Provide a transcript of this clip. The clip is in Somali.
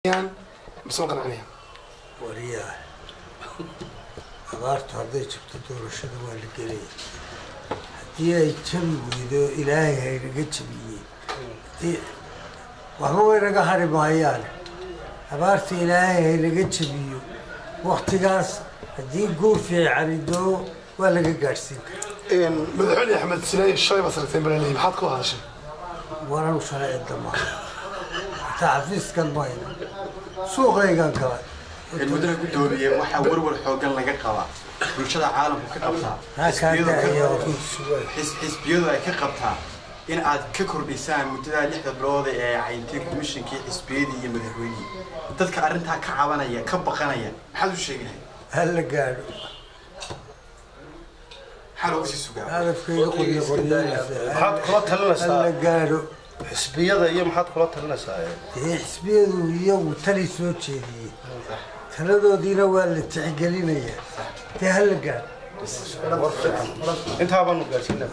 Mise ma qancinayaan? Wariyaa, abaartu hadday jabto doorashada waa la gelaya. Haddii ay jabi weydo, Ilaahay haynaga jabiyey, hadii waxba waynaga hari maayaan. Abaarta Ilaahay haynaga jabiyo. Waktigaas haddii guur fiicani doo, waa laga gaadhsiin karaa. Madaxweyne Axmed Silaaye shalay baad saragteen balaleeyahy, maxaad ku hadashay? Waran shalay cidda maaha, hataa xafiiskan mayna, suuqaygan kale. Muddada guddoomiye, waxaa warwar xoogan laga qabaa, bulshada caalamku ka qabtaa, xisbiyadu ay ka qabtaa in aad ka kordhisaan muddadaa 6da bilood ee caynteen komishinkii, xisbiyadii iyo madaxweynihii. Dadka arrintaa ka cabanaya, ka baqanaya, maxaad u sheegi lahayd? Hala gaadho. Maxaa looga sii sugaa? Hadafkayga qoryo qoryo. Maxaad kula talinaysaa? Hala gaadho. Xisbiyada iyo maxaad kula talinaysaa? Dee xisbiyadu iyagu tali soo jeediyey, taladoodiina waa la tixgelinayaa. Dee hala gaadho. War fiican, intaa baanu gaadhsiinaa.